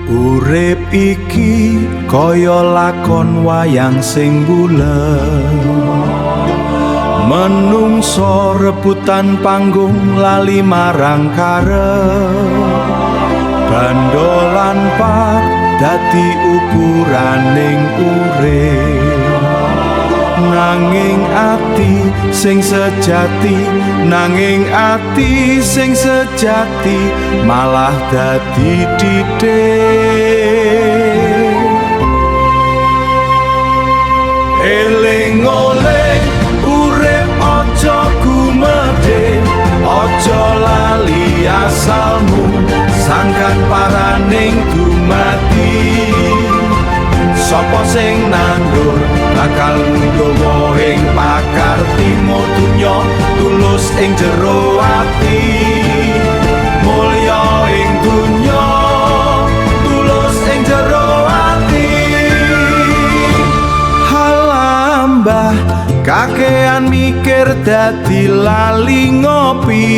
Urip iki kaya lakon wayang sing bulet. Menungso rebutan panggung lali marang karep. Bandolan pak dadi ukuraning urip. Nanging ati sing sejati, nanging ati sing sejati malah dadi titik. Eling oleh urip aja gumedhe, aja lali asalmu, sangkan paraning dumadi. Sapa sing nandur bakal ngunduh wohing pakar timo dunya, tulus ing jero ati. Mulya ing dunya, tulus ing jero ati. Halambah kakean mikir dadi lali ngopi.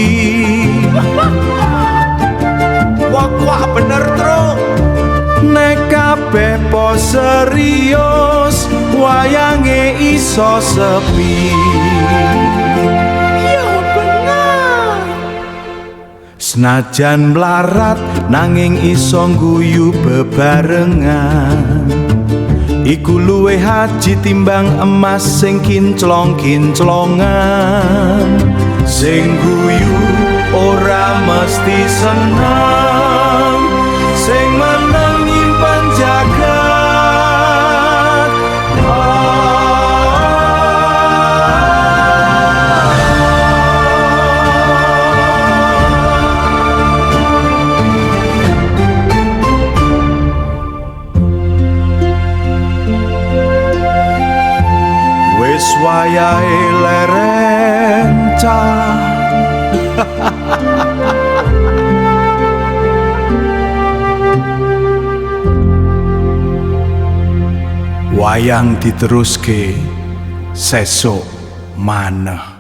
Wah, wah bener truk. Nek kabeh po serius, wayange iso sepi. Iya bener. Senajan mlarat nanging iso ngguyu bebarengan. Iku luwih haji timbang emas sing kinclong-kinclongan. Sing guyu ora mesti seneng, sing meneng nyimpen jagat. Wis wayahe leren cah. Wayang diteruske sesuk maneh.